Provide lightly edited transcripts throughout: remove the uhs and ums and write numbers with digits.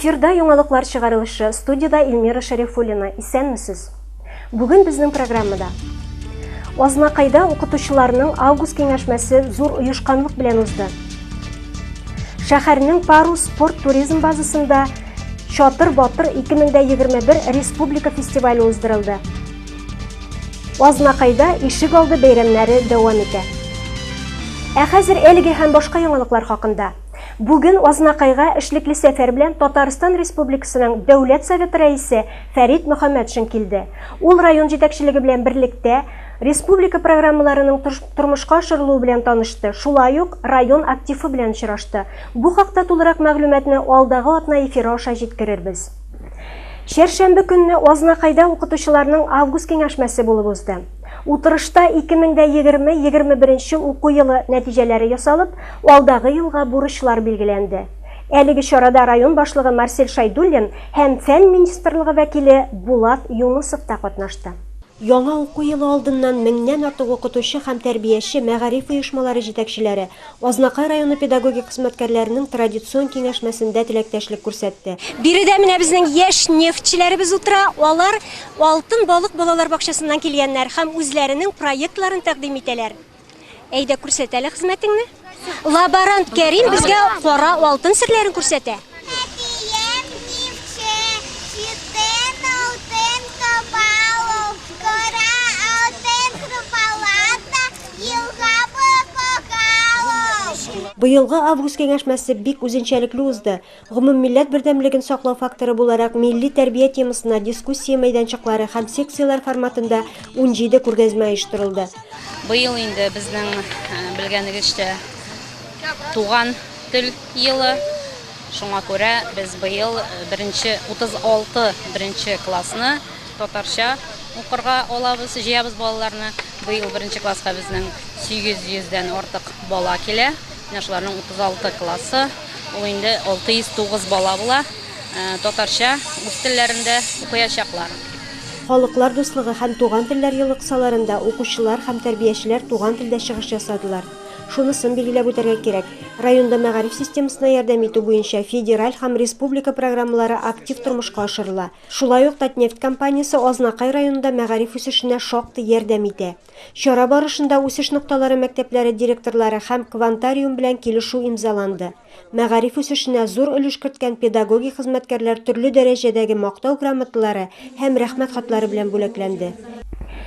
Эфирда яңалыклар чыгарылышы, студиядә Эльмира Шәрифуллина. Исәнмесез! Бүген безнең программада Азнакайда укытучыларның август киңәшмәсе зур оешканлык белән узды. Шәһәрнең Парус спорт туризм базасында Чатыр батыр 2021 республика фестивале уздырылды. Азнакайда ишек алды бәйрәмнәре дәвам итә. Ә хәзер әлеге һәм башка яңалыклар хакында. Бүген Азнакайга эшлекле сәфәр белән Татарстан Республикасының Дәүләт Советы Рәисе Фәрит Мөхәммәтшин килде. Ул район җитәкчелеге белән берлектә республика программаларының тормышка ашырылуы белән танышты, шулай ук район активы белән очрашты. Бу хакта тулырак мәгълүматны алдагы атна эфиры аша җиткерербез. Чәршәмбе көнне Азнакайда укытучыларның август киңәшмәсе булып узды. Утырышта 2020-21 уку елы нәтиҗәләре ясалып, алдагы елга бурычлар билгеләнде. Әлеге чарада район башлыгы Марсель Шәйдуллин һәм Фән министрлыгы вәкиле Булат Юнысов та катнашты. Яңа уку елы алдыннан меңнән артык укытучы һәм тәрбияче, мәгариф оешмалары җитәкчеләре Азнакай районы педагогик хезмәткәрләренең традицион киңәшмәсендә теләктәшлек күрсәтте. Биредә менә безнең яшь нефтьчеләребез утыра. Алар Алтын балык балалар бакчасыннан килгәннәр һәм үзләренең проектларын тәкъдим итәләр. Әйдә, күрсәт әле хезмәтеңне. Лаборант Кәрим безгә кара алтын серләрен күрсәтә. Әтием нефтьче, читен алтын таба ул, кара алтын хрупалата, елга булып ага ул. Быелгы август киңәшмәсе бик үзенчәлекле узды. Гомуммилләт бердәмлеген саклау факторы буларак милли тәрбия темасына дискуссия мәйданчыклары һәм секцияләр форматында 17 күргәзмә оештырылды. Быел инде безнең, белгәнегезчә, туган тел елы. Шуңа күрә без быел беренче 36 беренче классны татарча укырга алабыз, җыябыз балаларны. Быел беренче класска безнең 800 дән артык бала килә. Менә шуларның 36 классы, ул инде 609 бала була, татарча үз телләрендә укыячаклар. Халыклар дуслыгы һәм Туган телләр елы кысаларында укучылар һәм тәрбиячеләр туган телдә чыгыш ясадылар. Шунысын билгеләп үтәргә кирәк, районда мәгариф системасына ярдәм итү буенча федераль һәм республика программалары актив тормышка ашырыла. Шулай ук Татнефть компаниясе Азнакай районында мәгариф үсешенә шактый ярдәм итә. Чара барышында Үсеш нокталары мәктәпләре директорлары һәм Квантариум белән килешү имзаланды. Мәгариф үсешенә зур өлеш керткән педагогик хезмәткәрләр төрле дәрәҗәдәге Мактау грамоталары һәм Рәхмәт хатлары белән бүләкләнде.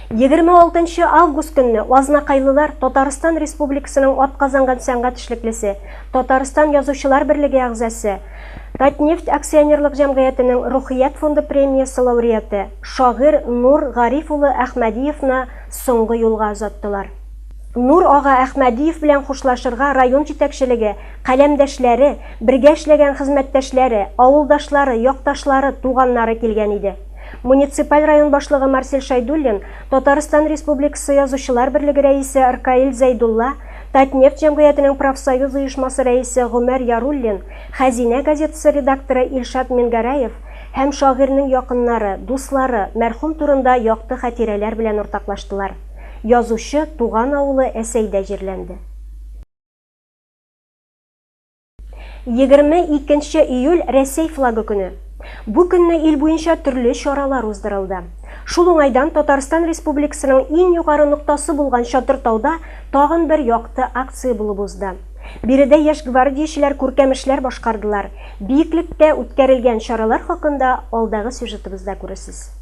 26 нчы август көнне азнакайлылар Татарстан Республикасының атказанган сәнгать эшлеклесе, Татарстан Язучылар берлеге әгъзасы, Татнефть акционерлык җәмгыятенең Рухият фонды премиясе лауреаты, шагыйрь Нур Гариф улы Әхмәдиевны соңгы юлга озаттылар. Нур ага Әхмәдиев белән хушлашырга район җитәкчелеге, каләмдәшләре, бергә эшләгән хезмәттәшләре, авылдашлары, якташлары, туганнары килгән иде. Муниципаль район башлыгы Марсель Шәйдуллин, Татарстан Республикасы Язучылар берлеге рәисе Ркаил Зәйдулла, Татнефть җәмгыятенең профсоюз оешмасы рәисе Гомәр Яруллин, Хәзинә газетасы редакторы Илшат Мингәрәев һәм шагыйрьнең якыннары, дуслары мәрхүм турында якты хатирәләр белән уртаклаштылар. Язучы туган авылы Әсәйдә җирләнде. 22 нче июль Рәсәй флагы көне. Бу көнне ил буенча төрле чаралар уздырылды. Шул уңайдан Татарстан Республикасының иң югары ноктасы булган Чатыр тауда тагын бер якты акция булып узды. Биредә яшь гвардиячеләр күркәм эшләр башкардылар. Биеклектә үткәрелгән чаралар хакында алдагы сюжетыбызда күрерсез.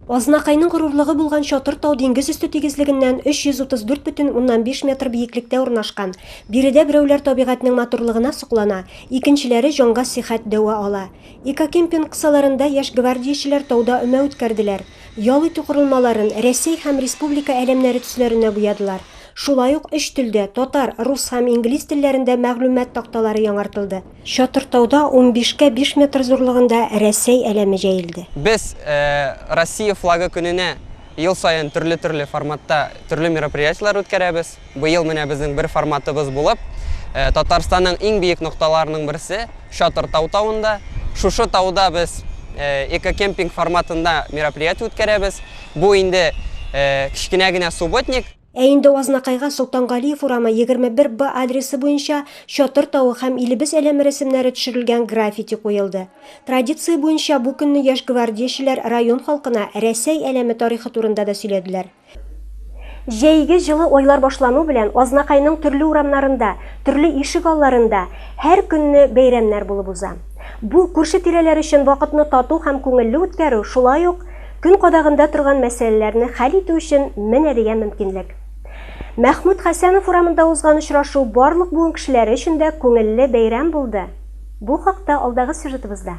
Азнакайның горурлыгы булган Чатыр тау диңгез өсте тигезлегеннән 334,5 метр биеклектә урнашкан. Биредә берәүләр табигатьнең матурлыгына соклана, икенчеләре җанга сихәт дәва ала. Экокемпинг кысаларында яшь гвардиячеләр тауда өмә үткәрделәр. Ял итү корылмаларын Рәсәй һәм республика әләмнәре төсләренә буядылар. Шулай ук өч телдә, татар, рус һәм инглиз телләрендә мәгълүмат такталары яңартылды. Чатыртауда унбишкә биш метр зурлыгында Рәсәй әләме җәелде. Без Россия флагы көненә ел саен төрле-төрле форматта төрле мероприятиеләр үткәрәбез. Быел менә безнең бер форматыбыз булып, Татарстанның иң биек нокталарының берсе, Чатыртау тавында. Шушы тауда без экокемпинг форматында мероприятие үткәрәбез. Бу инде кечкенә генә субботник. Ә инде Азнакайга Солтангалиев урамы 21 Б адресы буенча Чатыр тавы һәм илебез әләме рәсемнәре төшерелгән граффити куелды. Традиция буенча бу көнне яшь гвардиячеләр район халкына Рәсәй әләме тарихы турында да сөйләделәр. Җәйге җылы айлар башлану белән Азнакайның төрле урамнарында, төрле ишек алларында һәр көнне бәйрәмнәр булып уза. Бу, күрше-тирәләр өчен вакытны тату һәм күңелле үткәрү, шулай ук көн кадагында торган мәсьәләләрне хәл итү өчен менә дигән мөмкинлек. Мәхмүт Хәсәнов урамында узган очрашу барлык буын кешеләре өчен дә күңелле бәйрәм булды. Бу хакта алдагы сюжетыбызда.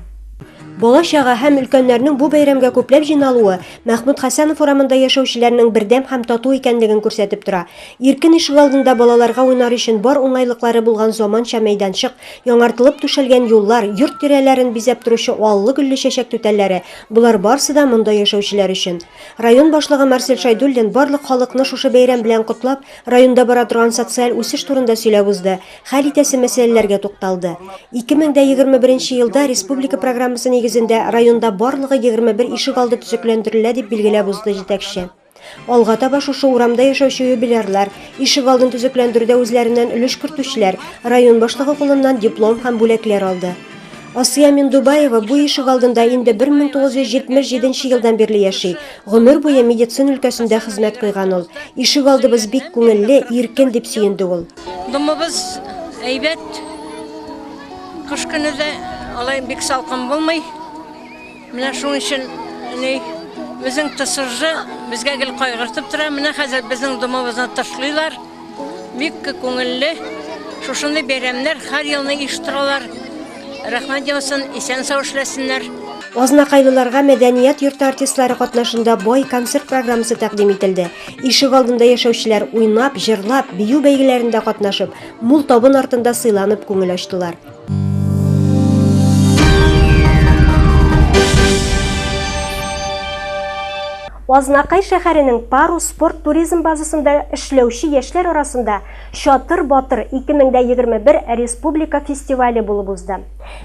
Бала-чага һәм өлкәннәрнең бу бәйрәмгә күпләп җыйналуы Мәхмүт Хәсәнов урамында яшәүчеләрнең бердәм һәм тату икәнлеген күрсәтеп тора. Иркен ишегалдында балаларга уйнар өчен бар уңайлыклары булган заманча мәйданчык, яңартылып түшәлгән юллар, йорт тирәләрен бизәп торучы аллы-гөлле чәчәк түтәлләре, болар барсы да монда яшәүчеләр өчен. Район башлыгы Марсель Шәйдуллин барлык халыкны шушы бәйрәм белән котлап, районда бара торган социаль үсеш турында сөйләп узды. хәл итәсе мәсьәләләргә тукталды. 2021 елда республика программасы нигезендә районда барлыгы 21 ишегалды төзекләндерелә, дип билгеләп узды җитәкче. Алга таба шушы урамда яшәүче юбилярлар, ишегалдын төзекләндерүдә үзләреннән өлеш кертүчеләр район башлыгы кулыннан диплом һәм бүләкләр алды. Асия Миндубаева бу ишегалдында инде 1977 елдан бирле яши. Гомер буе медицина өлкәсендә хезмәт куйган ул. Ишегалдыбыз бик күңелле, иркен, дип сөенде ул. Домыбыз әйбәт. Кыш көне дә алай бик салкын булмый. Менә шуның өчен ни безнең ТСЖ безгә гел кайгыртып тора. Менә хәзер безнең домыбызны тышлыйлар. Бик күңелле. Шушындый бәйрәмнәр һәр елны оештыралар. Рәхмәт яусын, исән-сау эшләсеннәр. Азнакайлыларга мәдәният йорты артистлары катнашында бай концерт программасы тәкъдим ителде. Ишегалдында яшәүчеләр уйнап, җырлап, бию бәйгеләрендә катнашып, мул табын артында сыйланып күңел ачтылар. Азнакай шәһәренең Парус спорт-туризм базасында эшләүче яшьләр арасында Чатыр батыр 2021 республика фестивале булып узды.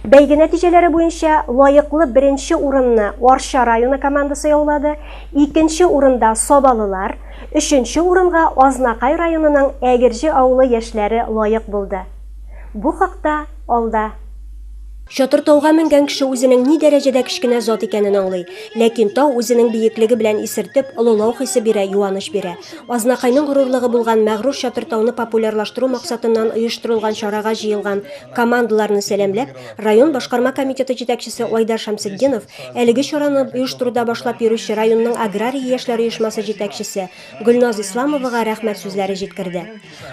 Бәйге нәтиҗәләре буенча лаеклы беренче урынны Арча районы командасы яулады, икенче урында сабалылар, өченче урынга Азнакай районының Әгерҗе авылы яшьләре лаек булды. Бу хакта алда. Чатыр тауга менгән кеше үзенең ни дәрәҗәдә кечкенә зат икәнен аңлый. Ләкин тау үзенең биеклеге белән исертеп, олылау хисе бирә, юаныч бирә. Азнакайның горурлыгы булган мәгърур Чатыр тауны популярлаштыру максатыннан оештырылган чарага җыелган командаларны сәламләп, район башкарма комитеты җитәкчесе Айдар Шәмсетдинов, әлеге чараны оештыруда башлап йөрүче районның аграрий яшьләр оешмасы җитәкчесе Гөлназ Исламовага рәхмәт сүзләре җиткерде.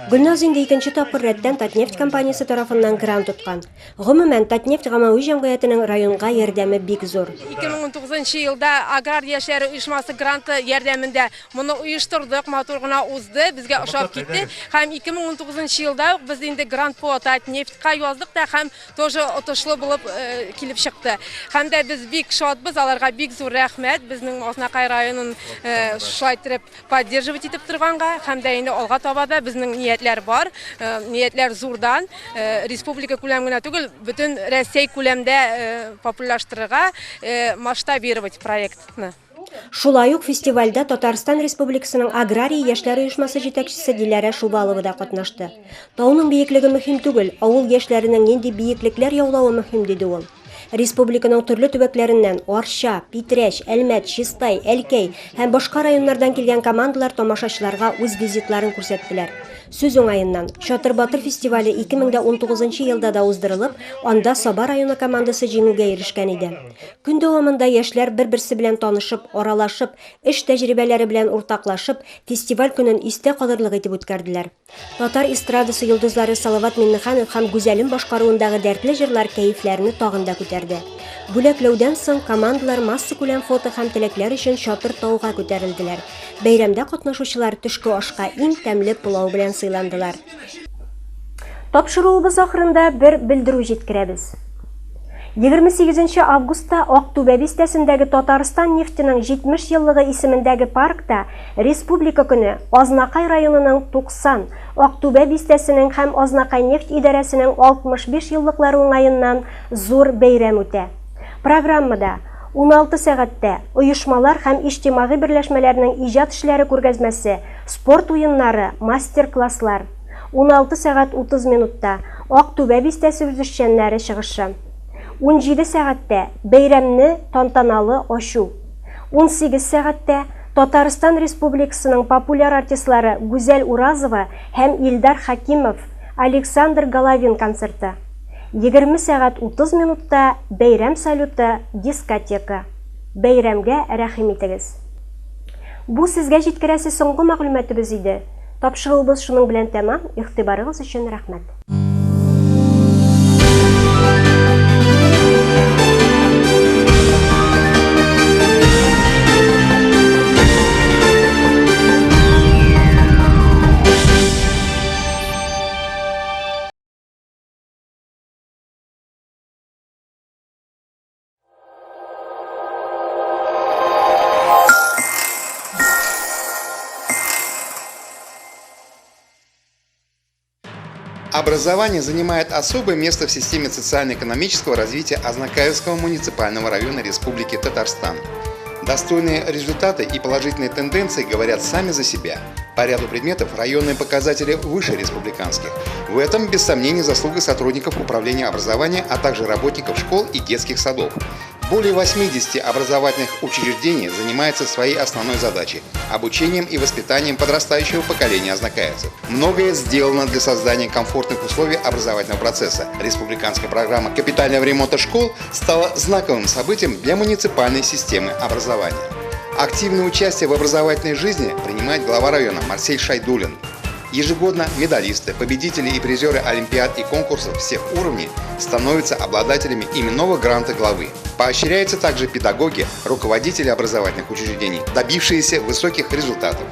Гөлназ инде икенче тапкыр рәттән Татнефть компаниясе тарафыннан грант откан. Гомумән, Татнефть гаммәви җәмгыятенең районга ярдәме бик зур. 2019 елда Аграр яшьләре оешмасы гранты ярдәмендә моны оештырдык, матур гына узды, безгә ошап китте. Һәм 2019 елда ук без инде грант по Татнефтька яздык та һәм тоже отышлы булып килеп чыкты. Һәм дә без бик шатбыз, аларга бик зур рәхмәт, безнең Азнакай районын шулай иттереп поддерживать итеп торганга һәм дә инде алга таба да безнең ниятләр бар, ниятләр зурдан, республика күләм генә түгел, бөтен Рәсәй күләмдә популярлаштырырга, масштабировать проектны. Шулай ук фестивальдә Татарстан Республикасының Аграрий яшьләр оешмасы җитәкчесе Диләрә Шубалова да катнашты. Тауның биеклеге мөһим түгел, авыл яшьләренең нинди биеклекләр яулавы мөһим, диде ул. Республиканың төрле төбәкләреннән, Арча, Питрәч, Әлмәт, Чистай, Әлкәй һәм башка районнардан килгән командалар тамашачыларга үз визитларын күрсәттеләр. Сүз уңаеннан, Чатыр батыр фестивале 2019 елда да уздырылып, анда Саба районы командасы җиңүгә ирешкән иде. Көн дәвамында яшьләр бер-берсе белән танышып, аралашып, эш тәҗрибәләре белән уртаклашып, фестиваль көнен истә калырлык итеп үткәрделәр. Татар эстрадасы йолдызлары Салават Миңнеханов һәм Гүзәлем башкаруындагы дәртле җырлар кәефләрне тагын да күтәрде. Бүләкләүдән соң командалар массакүләм фото һәм теләкләр өчен Чатыр тауга күтәрелделәр. Бәйрәмдә катнашучылар төшке ашка иң тәмле пылау белән сыйландылар. Тапшыруыбыз ахырында бер белдерү җиткерәбез. 28 нче августта Актүбә бистәсендәге Татарстан нефтенең 70 еллыгы исемендәге паркта Республика көне, Азнакай районының 90, Актүбә бистәсенең һәм Азнакайнефть идарәсенең 65 еллыклары уңаеннан зур бәйрәм үтә. Программада, 16 сәгатьтә оешмалар һәм иҗтимагый берләшмәләрнең иҗат эшләре күргәзмәсе, спорт уеннары, мастер-класслар. 16 сәгать 30 минутта Актүбә бистәсе үзешчәннәре чыгышы. 17 сәгатьтә бәйрәмне тантаналы ачу. 18 сәгатьтә Татарстан Республикасының популяр артистлары Гүзәл Уразова һәм Илдар Хәкимов, Александр Головин концерты. 20 сәгать 30 минутта бәйрәм салюты, дискотека. Бәйрәмгә рәхим итегез! Бу сезгә җиткерәсе соңгы мәгълүматыбыз иде. Тапшыруыбыз шуның белән тәмам, игътибарыгыз өчен рәхмәт. Образование занимает особое место в системе социально-экономического развития Азнакаевского муниципального района Республики Татарстан. Достойные результаты и положительные тенденции говорят сами за себя. По ряду предметов районные показатели выше республиканских. В этом, без сомнений, заслуга сотрудников управления образования, а также работников школ и детских садов. Более 80 образовательных учреждений занимаются своей основной задачей – обучением и воспитанием подрастающего поколения азнакаевцев. Многое сделано для создания комфортных условий образовательного процесса. Республиканская программа капитального ремонта школ стала знаковым событием для муниципальной системы образования. Активное участие в образовательной жизни принимает глава района Марсель Шайдуллин. Ежегодно медалисты, победители и призеры олимпиад и конкурсов всех уровней становятся обладателями именного гранта главы. Поощряются также педагоги, руководители образовательных учреждений, добившиеся высоких результатов.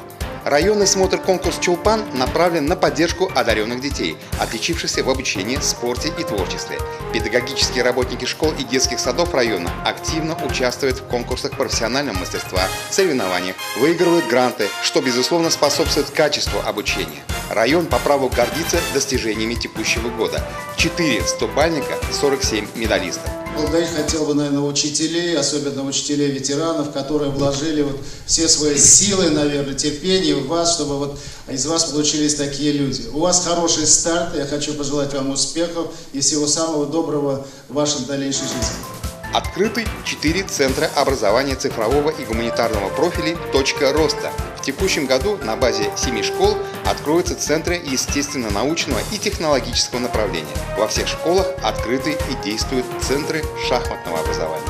Районный смотр-конкурс «Чулпан» направлен на поддержку одаренных детей, отличившихся в обучении, спорте и творчестве. Педагогические работники школ и детских садов района активно участвуют в конкурсах профессионального мастерства, соревнованиях, выигрывают гранты, что, безусловно, способствует качеству обучения. Район по праву гордится достижениями текущего года. 4 100-бальника, 47 медалистов. Благодарить хотел бы, наверное, учителей, особенно учителей-ветеранов, которые вложили вот все свои силы, наверное, терпение в вас, чтобы вот из вас получились такие люди. У вас хороший старт, я хочу пожелать вам успехов и всего самого доброго в вашей дальнейшей жизни. Открыты 4 центра образования цифрового и гуманитарного профилей «Точка роста». В текущем году на базе 7 школ откроются центры естественно-научного и технологического направления. Во всех школах открыты и действуют центры шахматного образования.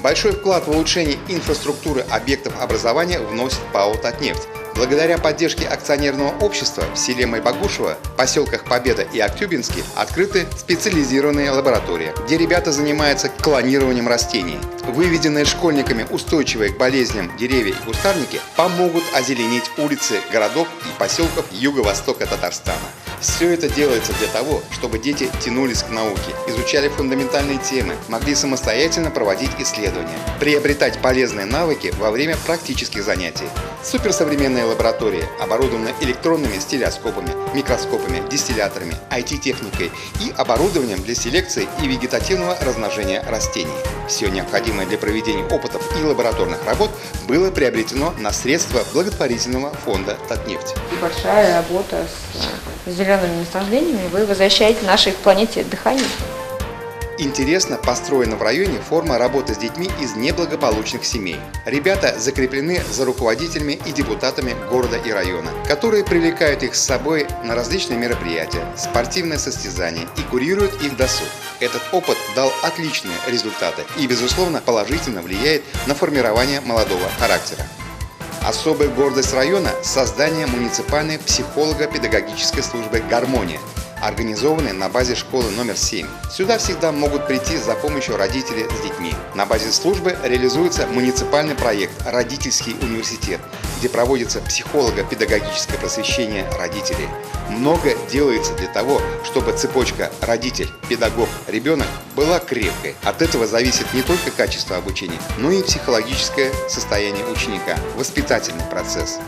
Большой вклад в улучшение инфраструктуры объектов образования вносит ПАО «Татнефть». Благодаря поддержке акционерного общества в селе Майбагушево, поселках Победа и Актюбинске открыты специализированные лаборатории, где ребята занимаются клонированием растений. Выведенные школьниками устойчивые к болезням деревья и кустарники помогут озеленить улицы городов и поселков юго-востока Татарстана. Все это делается для того, чтобы дети тянулись к науке, изучали фундаментальные темы, могли самостоятельно проводить исследования, приобретать полезные навыки во время практических занятий. Суперсовременные лаборатории оборудованы электронными стелеоскопами, микроскопами, дистилляторами, IT-техникой и оборудованием для селекции и вегетативного размножения растений. Все необходимое для проведения опытов и лабораторных работ было приобретено на средства благотворительного фонда «Татнефть». Большая работа с зелеными насаждениями, вы возвращаете нашей планете дыхание. Интересно построена в районе форма работы с детьми из неблагополучных семей. Ребята закреплены за руководителями и депутатами города и района, которые привлекают их с собой на различные мероприятия, спортивные состязания и курируют их досуг. Этот опыт дал отличные результаты и, безусловно, положительно влияет на формирование молодого характера. Особая гордость района – создание муниципальной психолого-педагогической службы «Гармония», организованной на базе школы номер 7. Сюда всегда могут прийти за помощью родители с детьми. На базе службы реализуется муниципальный проект «Родительский университет», где проводится психолого-педагогическое просвещение родителей. Много делается для того, чтобы цепочка родитель, педагог, ребенок была крепкой. От этого зависит не только качество обучения, но и психологическое состояние ученика, воспитательный процесс.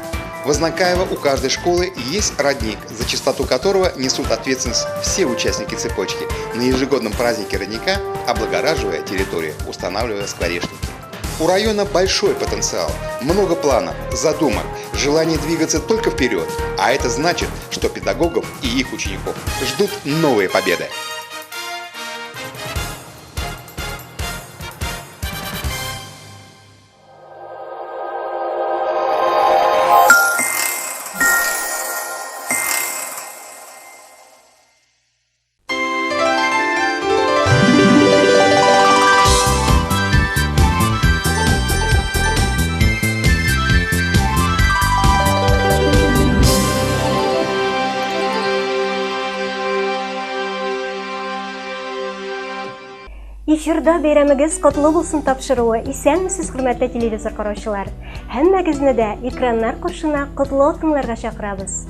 В Азнакаево у каждой школы есть родник, за чистоту которого несут ответственность все участники цепочки, на ежегодном празднике родника облагораживая территорию, устанавливая скворечники. У района большой потенциал, много планов, задумок, желание двигаться только вперед. А это значит, что педагогов и их учеников ждут новые победы. Эфирда бәйрәмегез котлы булсын тапшыруы. Исәнмесез, хөрмәтле телевизор караучылар. Һәммәгезне дә экраннар каршына котлы тыңларга чакырабыз.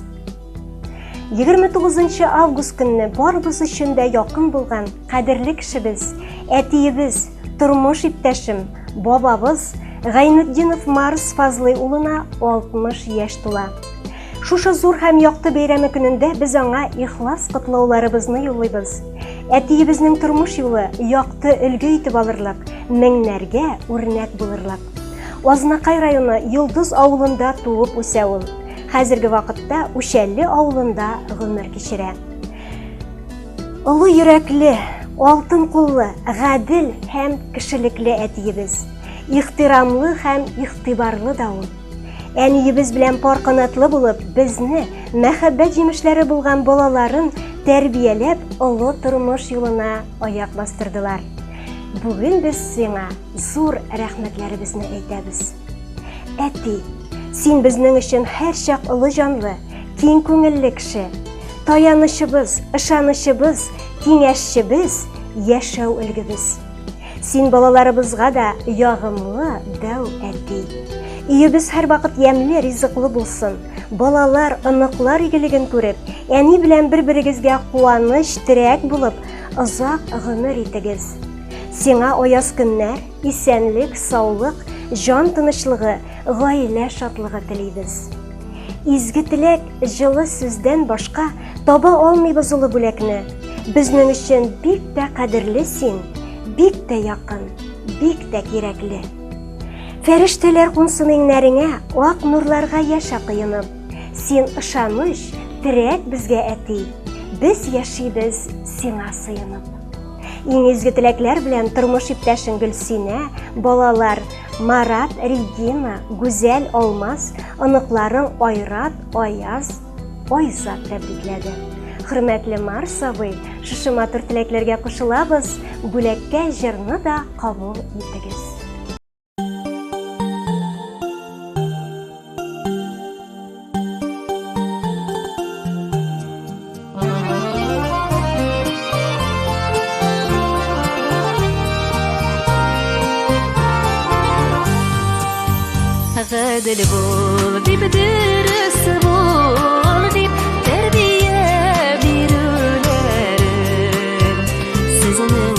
29 август көнне барыбыз өчен дә якын булган кадерле кешебез, әтиебез, тормыш иптәшем, бабабыз Гайнетдинов Марс Фазлый улына 60 яшь тула. Шушы зур һәм якты бәйрәме көнендә без аңа ихлас котлауларыбызны юллыйбыз. Әтиебезнең тормыш юлы якты өлге итеп алырлык, меңнәргә үрнәк булырлык. Азнакай районы Йолдыз авылында туып үсә ул. Хәзерге вакытта Үчәлле авылында гомер кичерә. Олы йөрәкле, алтын куллы, гадел һәм кешелекле әтиебез. Ихтирамлы һәм игътибарлы да ул. Әниебез белән пар канатлы булып, безне, мәхәббәт җимешләре булган балаларын тәрбияләп, олы тормыш юлына аяк бастырдылар. Бүген без сиңа зур рәхмәтләребезне әйтәбез. Әти, син безнең өчен һәрчак олы җанлы, киң күңелле кеше. Таянычыбыз, ышанычыбыз, киңәшчебез, яшәү өлгебез. Син балаларыбызга да ягымлы дәү әти. Өебез һәрвакыт ямьле, ризыклы булсын. Балалар, оныклар игелеген күреп, әни белән бер-берегезгә куаныч, терәк булып, озак гомер итегез. Сиңа аяз көннәр, Исәнлек, саулык, җан тынычлыгы, гаилә шатлыгы телибез. Изге теләк, җылы сүздән башка таба алмыйбыз олы бүләкне. Безнең өчен бик тә кадерле син, бик тә якын, бик тә кирәкле. Фәрештәләр кунсын иңнәреңә, ак нурларга яшә коенып. Син ышаныч, терәк безгә әти, без яшибез сиңа сыенып. Иң изге теләкләр белән тормыш иптәшең Гөлсинә, балалар Марат, Регина, Гүзәл, Алмаз, оныкларың Айрат, Аяз, Айзат тәбрикләде. Хөрмәтле Марс абый, шушы матур теләкләргә кушылабыз, бүләккә җырны да кабул итегез. Гадел бул дип дөрес бул дип тәрбия бирүләрен сезнең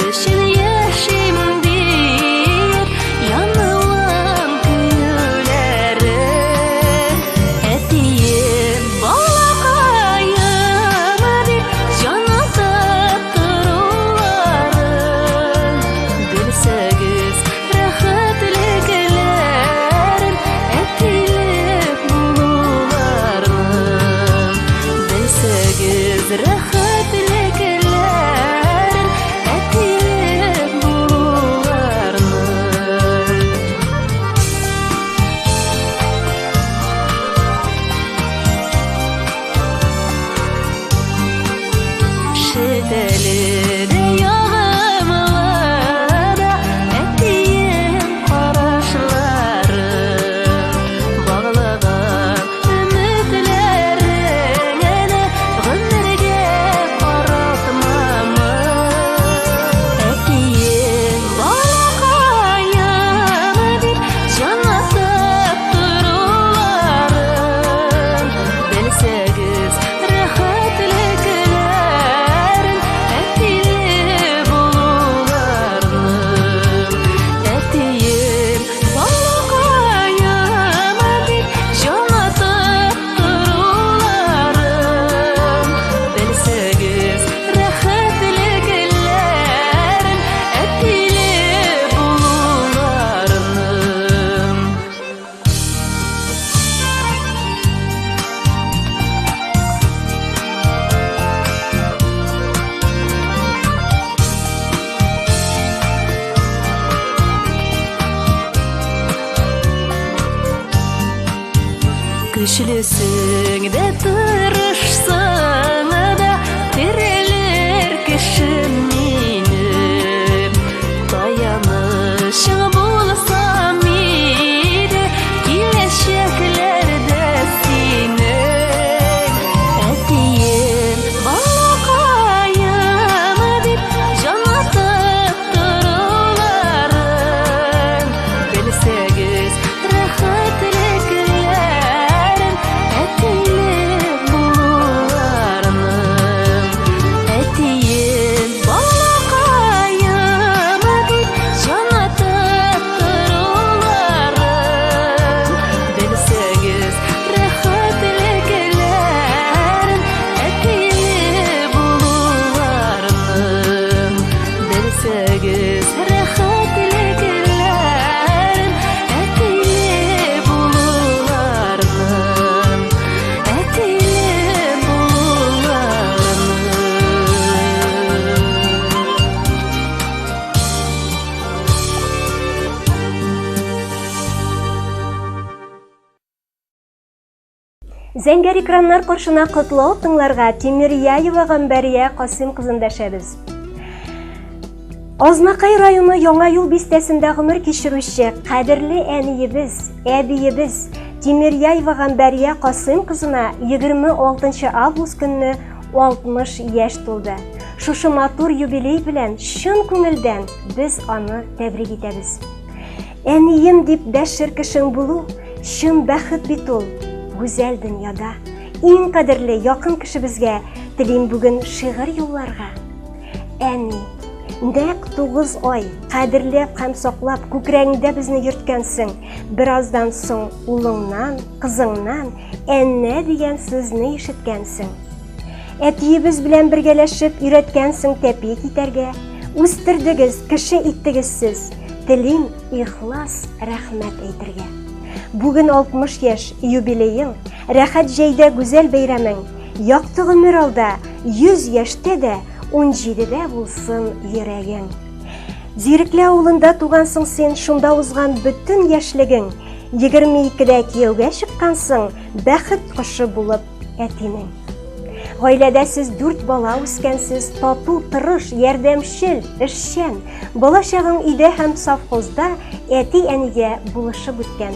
өчен яшим дип януым көюләрен әтием балакаем дип җанатып торуларын белсәгез рәхәтлекләрен әтилек булуларын. Көчлесең дә тырышсың да терелер кешем минем. Таянычың булсам иде киләчәкләрдә синең. Әтием, балакаем дип җанатып торуларын белсәгез, рәхәтлекләрен әтиле булуларның. Әтием, балакаем дип җанатып торуларын белсәгез, рәхәтлекләрен әтиле булуларның. Белсәгез, рәхәтлекләрен әтиле булуларның. Әтиле булуларның. Зәңгәр экраннар каршына котлау тыңларга Тимиряева Гамбәрия Касыйм кызын дәшәбез. Азнакай районы Яңа юл бистәсендә гомер кичерүче кадерле әниебез, әбиебез Тимиряева Гамбәрия Касыйм кызына 26 август көнне 60 яшь тулды. Шушы матур юбилей белән чын күңелдән без аны тәбрик итәбез. Әнием дип дәшер кешең булу, чын бәхет бит ул, гүзәл дөньяда. Иң кадерле, якын кешебезгә телим бүген шигырь юлларга. Әни, нәкъ 9 ай кадерләп һәм саклап күкрәгеңдә безне йөрткәнсең. Бераздан соң улыңнан, кызыңнан әннә дигән сүзне ишеткәнсең. Әтиебез белән бергәләшеп өйрәткәнсең тәпи китәргә. Үстердегез, кеше иттегез сез. Телим ихлас рәхмәт әйтергә. Бүген 60 яшь юбилеең, рәхәт җәйдә гүзәл бәйрәмең. Якты гомер алда, 100 яшьтә дә, 17дә булсын йөрәгең. Зирекле авылында тугансың син, шунда узган бөтен яшьлегең. 22дә кияүгә чыккансың, бәхет кошы булып әтинең. Гаиләдә сез дүрт бала үскәнсез, тату, тырыш, ярдәмчел, эшчән. Бала чагың өйдә һәм совхозда әти-әнигә булышып үткән.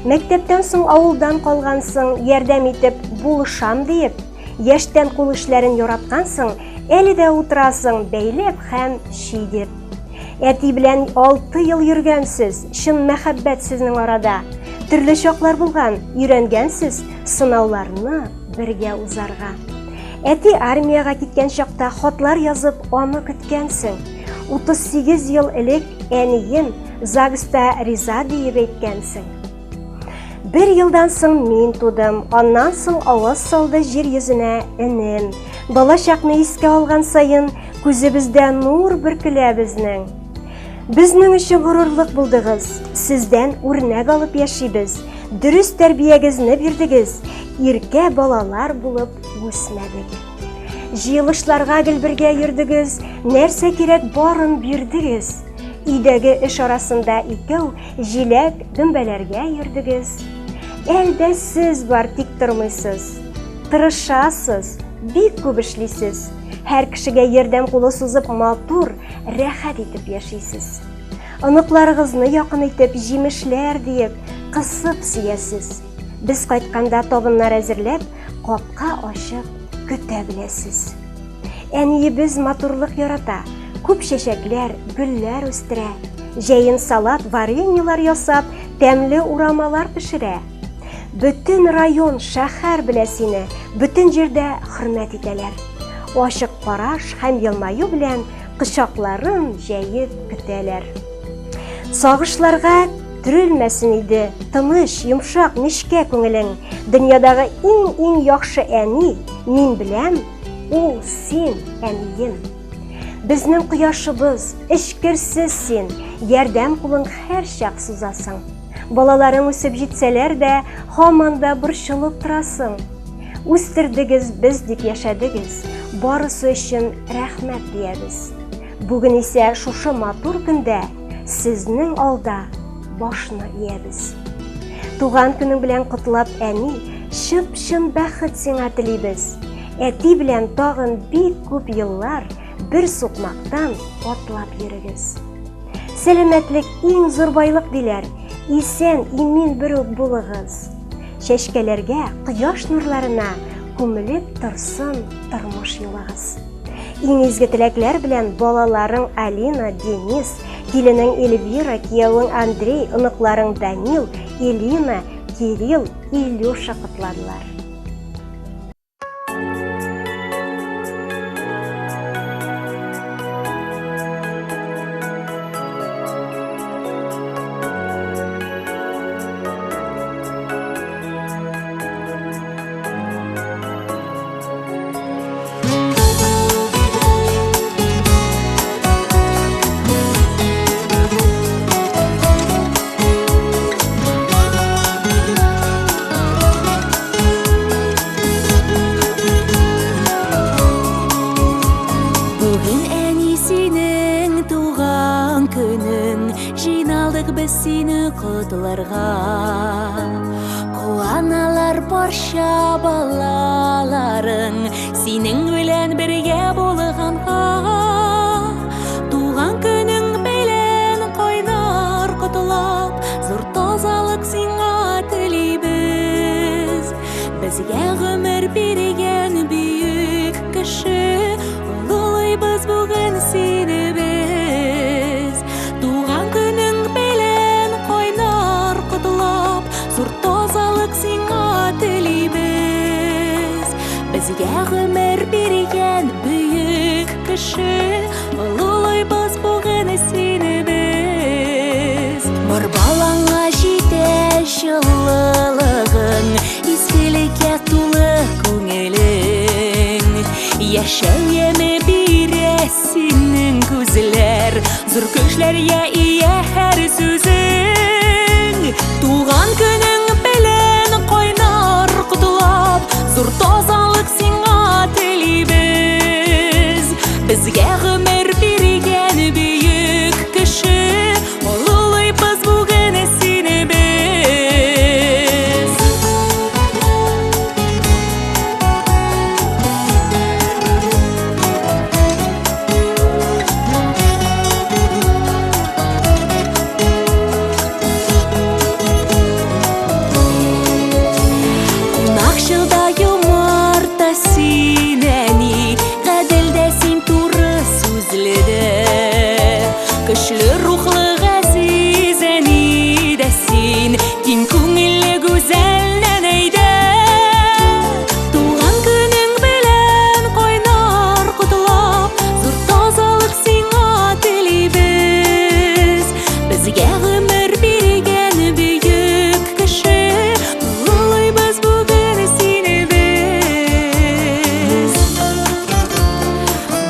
Мәктәптән соң авылдан калгансың, ярдәм итеп, булышам диеп, яшьтән кул эшләрен яраткансың, әле дә утырасың бәйләп һәм чигеп. Әти белән 6 ел йөргәнсез, чын мәхәббәт сезнең арада. Төрле чаклар булган, өйрәнгәнсез сынауларны бергә узарга. Әти армиягә киткән чакта хатлар язып аны көткәнсең. 38 ел элек әнием ЗАГСта риза диеп әйткәнсең. Бер елдан соң мин тудым, аннан соң аваз салды җир йөзенә энем. Бала чакны искә алган саен күзебездә нур бөркелә безнең. Безнең өчен горурлык булдыгыз, сездән үрнәк алып яшибез. Дөрес тәрбиягезне бирдегез, иркә балалар булып үсмәдек. Җыелышларга гел бергә йөрдегез, нәрсә кирәк барын бирдегез. Өйдәге эш арасында икәү җиләк, гөмбәләргә йөрдегез. Әлдә сез бар, тик тормыйсыз. Тырышасыз, бик күп эшлисез. Һәр кешегә ярдәм кулы сузып, матур, рәхәт итеп яшисез. Оныкларыгызны якын итеп, җимешләр диеп, кысып сөясез. Без кайтканда табыннар әзерләп, капка ачып көтә беләсез. Әниебез матурлык ярата, күп чәчәкләр, гөлләр үстерә. Җәен салат, вареньелар ясап, тәмле урамалар пешерә. Бөтен район, шәһәр белә сине, бөтен җирдә хөрмәт итәләр. Ачык караш һәм елмаю белән кочакларын җәеп көтәләр. Сагышларга төрелмәсен иде, тыныч, йомшак, нечкә күңелең. Дөньядагы иң-иң яхшы әни, мин беләм, ул син, әнием. Безнең кояшыбыз, эчкерсез син, ярдәм кулың һәрчак сузасың. Балаларың үсеп җитсәләр дә, һаман да борчылып торасың. Үстердегез без дип яшәдегез, барысы өчен рәхмәт диябез. Бүген исә шушы матур көндә сезнең алда башны иябез. Туган көнең белән котлап, әни, Чып-чын бәхет сиңа телибез. Әти белән тагын бик күп еллар бер сукмактан атлап йөрегез. Сәламәтлек иң зур байлык диләр. Исән, имин берүк булыгыз. Чәчкәләргә, кояш нурларына күмелеп торсын тормыш юлыгыз. Иң изге теләкләр белән балаларың Алина, Денис, киленең Эльвира, киявең Андрей, оныкларың Данил, Элина, Кирилл, Илюша котладылар. Бүген әни синең туган көнең, Җыйналдык без сине котларга. Куаналар барча балаларың, Синең белән бергә булганга. Туган көнең белән кайнар котлап, Зур тазалык сиңа телибез. Безгә гомер биргән бөек кеше, Олылыйбыз бүген сине без. Туган көнең белән кайнар котлап, Зур тазалык сиңа телибез. Безгә гомер биргән бөек кеше, Олылыйбыз бүген сине без. Бар балаңа җитә җылылыгың, Изгелеккә тулы күңелең. Яшәү яме бирә синең күзләр, Зур көчләргә ия һәр сүзең. Туган көнең белән кайнар котлап, Зур тазалык сиңа телибез. Безгә гомер биргән бөек кеше, Олылыйбыз бүген сине без. Кунакчыл да юмарт та син, әни, гадел дә син, туры сүзле дә. Көчле рухлы газиз әни дә син, киң күңелле гүзәл нәнәй дә. Туган көнең белән кайнар котлап, зур тазалык сиңа телибез. Безгә гомер биргән бөек кеше, олылыйбыз бүген сине без.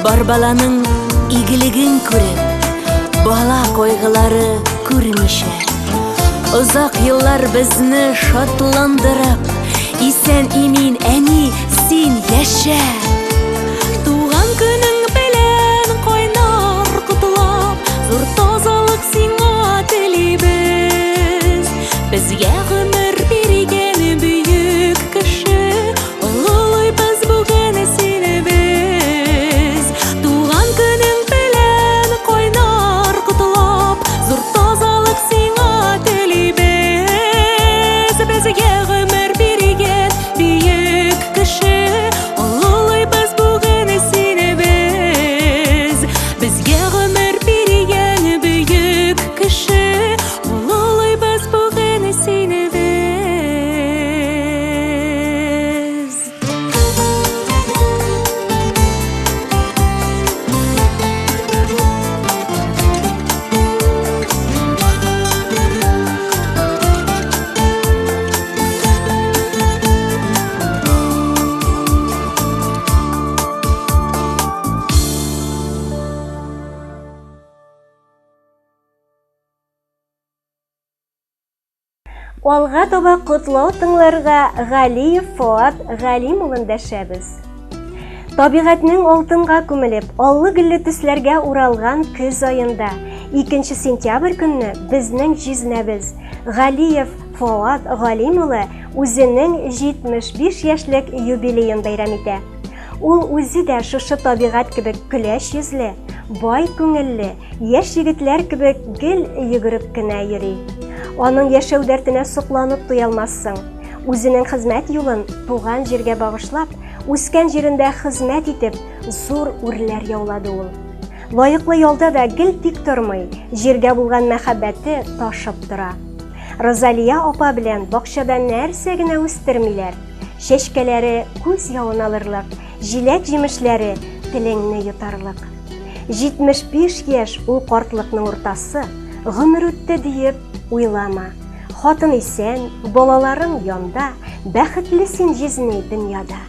Бар баланың игелеген күреп, бала кайгылары күрмичә, озак еллар безне шатландырып, исән-имин, әни, син яшә! Туган көнең белән кайнар котлап, зур тазалык сиңа телибез. Безгә гомер биргән бөек кеше, Олылыйбыз бүген сине без. Туган көнең белән кайнар котлап, зур тазалык сиңа телибез. Безгә гомер биргән бөек кеше, олылыйбыз бүген сине без. Безгә гомер биргән бөек кеше, олылыйбыз бүген сине без. Алга таба котлау тыңларга Галиев Фоат Галим улын дәшәбез. Табигатьнең алтынга күмелеп, аллы-гөлле төсләргә уралган көз аенда, 2 сентябрь көнне безнең җизнәбез Галиев Фоат Галим улы үзенең 75 яшьлек юбилеен бәйрәм итә. Ул үзе дә шушы табигать кебек көләч йөзле, бай күңелле, яшь егетләр кебек гел йөгереп кенә йөри. Аның яшәү дәртенә сокланып туялмассың. Үзенең хезмәт юлын туган җиргә багышлап, үскән җирендә хезмәт итеп, зур үрләр яулады ул. Лаеклы ялда да гел тик тормый, җиргә булган мәхәббәте ташып тора. Розалия апа белән бакчада нәрсә генә үстермиләр. Чәчкәләре күз явын алырлык, җиләк-җимешләре телеңне йотарлык. 75 яшь ул картлыкның уртасы, гомер үтте диеп уйлама. Хатын исән, балаларың янда, бәхетле син җизни дөньяда.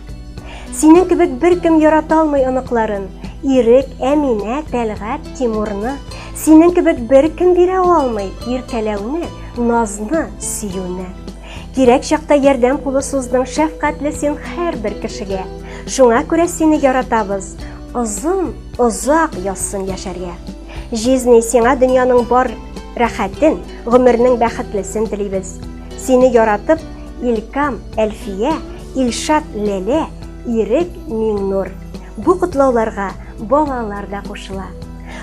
Синең кебек беркем ярата алмый оныкларын, Ирек, Әминә, Тәлгать, Тимурны. Синең кебек беркем бирә алмый иркәләүне, назны, сөюне. Кирәк чакта ярдәм кулы суздың, шәфкатьле син һәрбер кешегә. Шуңа күрә сине яратабыз. Озын, озак язсын яшәргә. Җизни, сиңа дөньяның бар рәхәтен, гомернең бәхетлесен телибез. Сине яратып, Илкам, Әлфия, Илшат Ләлә, Ирек Миңнур. Бу котлауларга балалар да кушыла.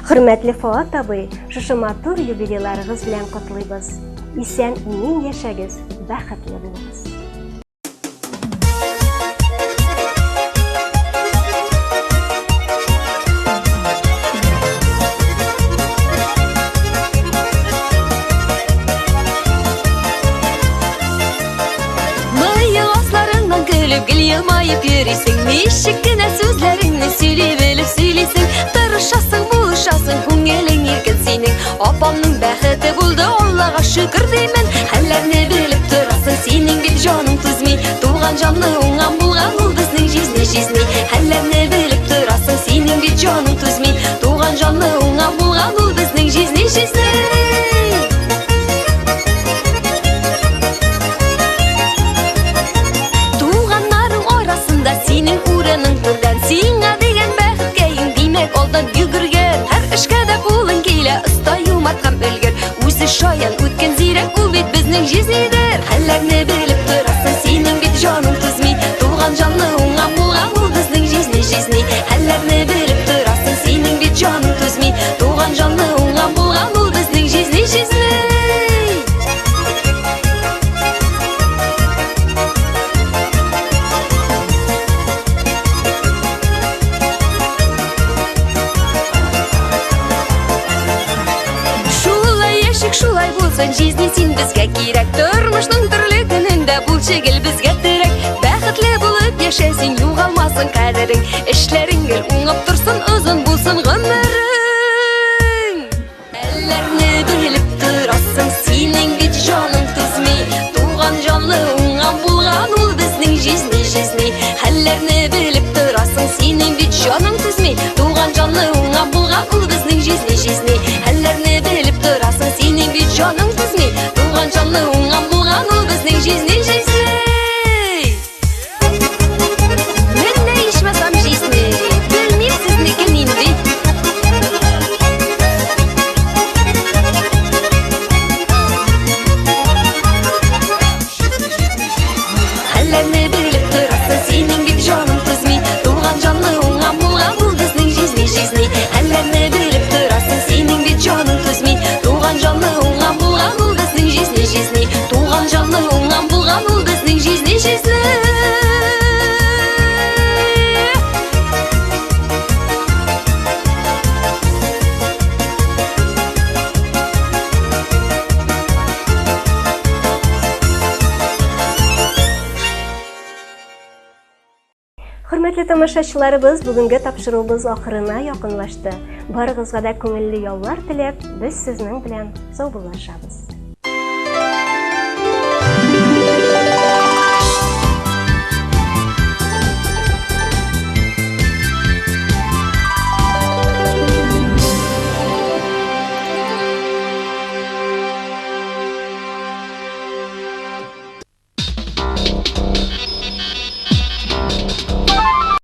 Хөрмәтле Фоат абый, шушы матур юбилейларыгыз белән котлыйбыз. Исән имин яшәгез, бәхетле булыгыз. Мыек асларыңнан көлеп, гел елмаеп йөрисең. Ничек кенә сүзләреңне сөйли белеп сөйлисең. Тырышасың, булышасың, күңелең иркен синең. Апамның бәхете булды, Аллага шөкер деймен. Хәлләрне белеп торасың, синең бит җаның түзми. Туган җанлы уңган булган ул безнең җизни, җизни. Хәлләрне белеп торасың, синең бит җаның түзми. Туган җанлы уңган булган ул безнең җизни, җизни. Туганнарың арасында синең урының түрдән. Сиңа дигән бәхеткәең, димәк, алдан йөгергән. Һәр эшкә дә кулың килә, оста, юмарт һәм өлгер. Үзе шаян, үткен, зирәк, ул бит безнең җизнидер. Хәлләрне белеп торасың, синең бит җаның түзми. Туган җанлы уңган булган ул безнең җизни, җизни. Хәлләрне белеп торасың, синең бит җаның түзми. Туган җанлы уңган булган ул безнең җизни, җизни. Шулай яшик, шулай булсын, җизни син безгә кирәк. Тормышның төрле көнендә булчы гел безгә терәк. Бәхетле булып яшәсен, югалмасын кадерең. Эшләрең гел уңып торсын, озын булсын гомерең. Әлләрне белеп торасың, синең бит җаның түзми. Туган җанлы уңган булган ул безнең җизни, җизни. Хәлләрне белеп торасың, синең бит җаның түзми. Туган җанлы уңган булган ул безнең җизни, җизни. Хәлләрне белеп торасың, синең бит җаның түзми. Туган җанлы уңган булган ул безнең җизни, җизни. Менә ичмасам җизни, белмим сезнеке нинди. Хәлләрне белеп торасың, синең бит җаның түзми. Туган җанлы уңган булган ул безнең җизни, җизни. Хәлләрне белеп торасың, синең бит җаның түзми. Туган җанлы уңган булган ул безнең җизни, җизни. Туган җанлы уңган булган ул безнең җизни, җизни. Хөрмәтле тамашачыларыбыз, бүгенге тапшыруыбыз ахырына якынлашты. Барыгызга да күңелле яллар теләп, без сезнең белән саубуллашабыз.